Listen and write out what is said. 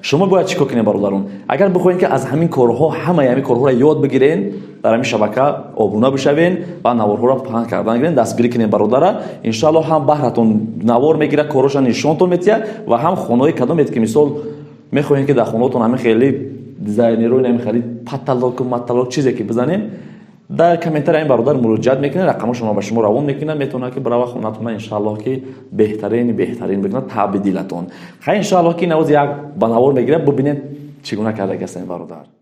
Шумо бояд чӣ кор кунед, бародарон, агар бихоҳед, ки аз ҳамин корҳо, ҳамаи ҳамин корҳоро ёд бигирен? Дар ҳамин шабака обуна бишавен ва наворҳоро паҳн кардан гирен, дастгирӣ кунем бародара. Иншаалло, ҳам баҳратон навор мегирад, корҳоша нишонтон метиҳад ва ҳам хонаҳои кадомед, ки мисол мехоҳем, ки дар хонаотон ҳамин хеле дизайнерои ҳамин хеле потолоку матолок чизе ки бизанем, дар комментария ин бародар муроҷиат мекунед, рақамошонро ба шумо равон мекунад, метавонад, ки барава хонатона, иншааллоҳ, ки беҳтарини беҳтарин бикунад таъби дилатон. Хай, иншааллоҳ, ки навоз як ба навор мегирад, бубинед, чӣ гуна карда гаста ин бародар.